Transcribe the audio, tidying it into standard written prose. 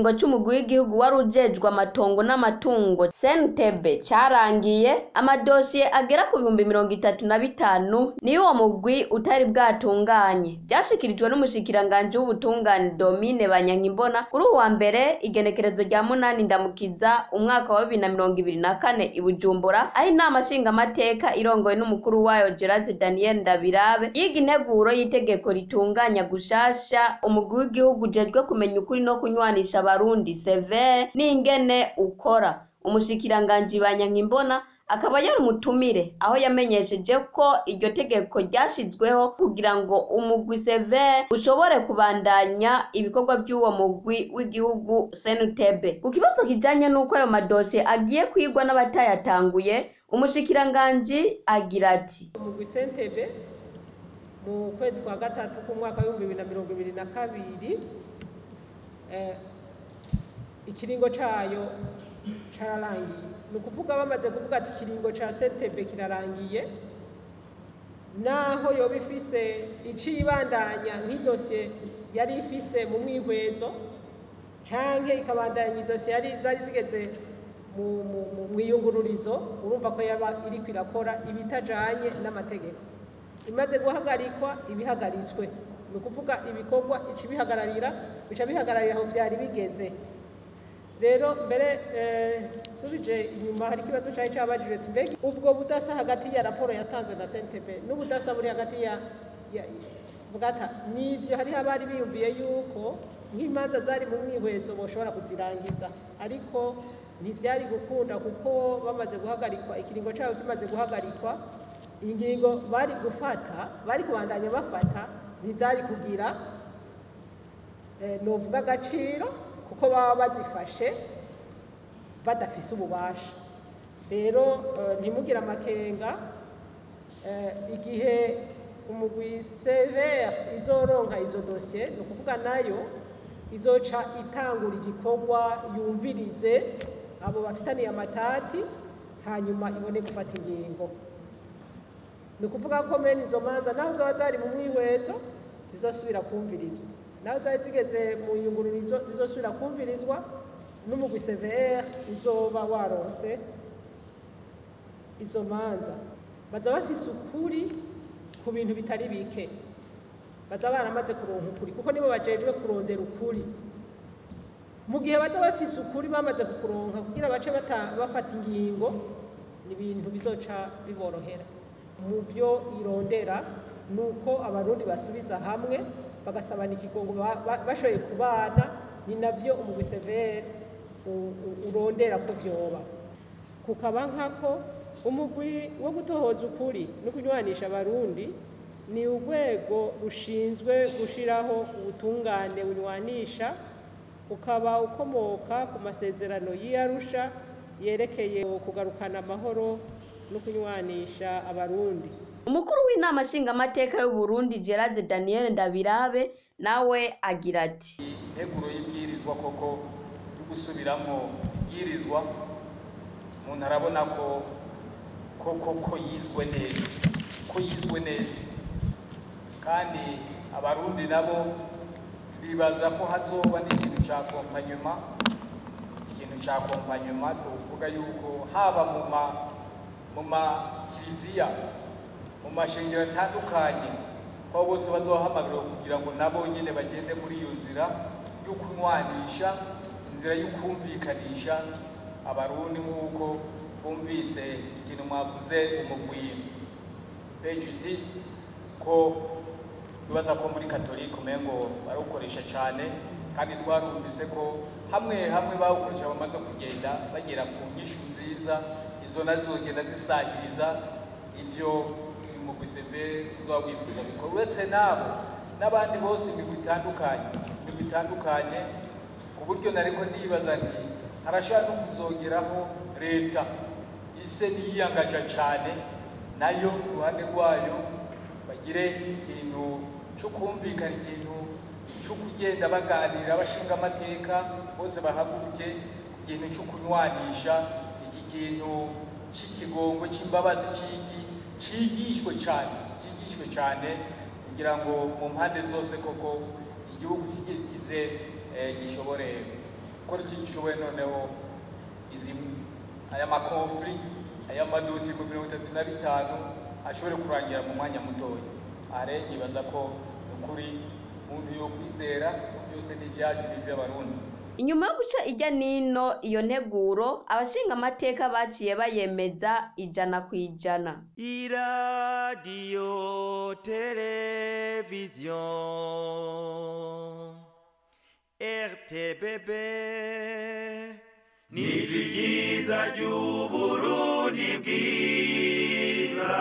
ikiringo c'umugwi w'igihugu wari ujejwe amatongo n'amatungo CNTB carangiye, amadosiye agera ku 35,000 niyo uwo mugwi utari bwatunganye. Vyashikirijwe n'umushikiranganji w'ubutungane Domine Banyankimbona kuri uwa mbere igenekerezo rya 8 Ndamukiza umwaka wa 2024 i Bujumbura, aho inama nshingamateka irongowe n'umukuru wayo Gerard Daniel Ndabirabe yiga integuro y'itegeko ritunganya gushasha umugwi w'igihugu ujejwe kumenya ukuri no kunywanisha abarundi CVR n'ingene ukora. Umushikiranganji Banyankimbona akaba yari umutumire, aho yamenyesheje ko iryo tegeko ryashizweho kugira ngo umugwi CVR ushobore kubandanya ibikorwa vy'uwo mugwi w'igihugu CNTB. Ku kibazo kijanye n'uko ayo madosiye agiye kwigwa n'abatayatanguye, umushikiranganji agira ati: Umugwi CNTB mu kwezi kwa gatatu k'umwaka w'ibihumbi bibiri na mirongo ibiri na kabiri, ikiringo cayo cararangiye. Ni ukuvuga bamaze kuvuga ati ikiringo ca CNTB kirarangiye, naho yoba ifise icibandanya nk'idosiye yari ifise mu mwihwezo, canke ikabandanya idosiye yari zari zigeze mwiyungururizo, urumva ko yaba iriko irakora ibitajanye n'amategeko. Imaze guhagarikwa ibihagaritswe, ni ukuvuga ibikorwa icibihagararira bica bihagararira aho vyari bigeze. Rero mbere subije inyuma, hari ikibazo cari cabajijwe ati mbega ubwo budasa hagati ya raporo yatanzwe na CNTB n'ubudasa buri hagati ya bwata nivyo. Hariho abari biyumviye yuko nk'imanza zari mu mwihwezo boshobora kuzirangiza, ariko ntivyari gukunda kuko bamaze guhagarikwa, ikiringo cabo kimaze guhagarikwa, ingingo bari gufata, bari kubandanya bafata, ntizari kugira novuga agaciro, kuko baba bazifashe badafise ububasha. Rero ntimugire amakenga, igihe umugwi CVR izoronka izo dosiye, ni ukuvuga nayo izoca itangura igikorwa, yumvirize abo bafitaniye amatati, hanyuma ibone gufata ingingo. Ni ukuvuga ko mene izo manza naho zoba zari mu mwihwezo zizosubira kumvirizwa, naho zari zigeze mu iyungururizo zizosubira kumvirizwa n'umugwi CVR uzoba waronse izo manza. Baza bafise ukuri ku bintu bitari bike, baza baramaze kuronka ukuri, kuko nibo bajejwe kurondera ukuri. Mu gihe baza bafise ukuri bamaze kukuronka, kugira bace bafata ingingo, ni ibintu bizoca biborohera. Mu byo irondera nuko abarundi basubiza hamwe bagasabana ikigongo, bashoboye kubana, ni navyo umugwi CVR urondera ko vyoba. Kukaba nkako umugwi wo gutohoza ukuri no kunywanisha abarundi ni urwego rushinzwe gushiraho ubutungane bunywanisha, ukaba ukomoka ku masezerano y'Arusha yerekeye kugarukana amahoro no kunywanisha abarundi. Umukuru w'inama nshingamateka y'u Burundi Gerard Daniel Ndabirabe nawe agira ati: Integuro y'ibwirizwa koko yo gusubiramo ibwirizwa, umuntu arabona ko koko ko yizwe neza, ko yizwe neza, kandi abarundi nabo twibaza ko hazoba n'ikintu ca accompagnement, ikintu ca accompagnement twovuga yuko haba mu ma kiliziya, mu mashengero atandukanye, ko bose bazohamagarwa kugira ngo nabo nyene bagende muri iyo nzira yo kunywanisha, inzira yo kumvikanisha abarundi, nk'uko twumvise ikintu mwavuze umugwi paix justice, ko twibaza ko muri katolika umengo barawukoresha cane, kandi twarumvise ko hamwe hamwe bawukoresha bamaze kugenda bagera ku nyishu nziza. Izo nazo zogenda zisahiriza ivyo umugwi CVR uzoba wifuza gukora. Uretse nabo n'abandi bose, imigwi itandukanye, ku buryo nariko ndibaza nti harashobora no kuzongeraho leta ise niyiyangaja cane, nayo ku ruhande rwayo bagire ikintu cyo kumvikana, ikintu cyo kugenda baganira, bashinga amateka bose bahaguruke ku kintu cyo kunywanisha, iki kintu cy'ikigongo, cy'imbabazi, cy'iki cigishwe cyane, cigishwe cyane, kugira ngo mu mpande zose koko igihugu kize gishobore. Gukora iki gishoboye noneho izi aya ma conflits, aya madosiye ku 35 ashobore kurangira mu mwanya mutoya. Aha rero nkibaza ko ukuri umuntu yo kwizera byose ni ibyacu, ni iby'Abarundi. Inyuma yo guca irya nino iyo nteguro, abashinga amateka baciye bayemeza 100%. Iradiyo televiziyo RTBB nijwi ryiza ry'Uburundi bwiza.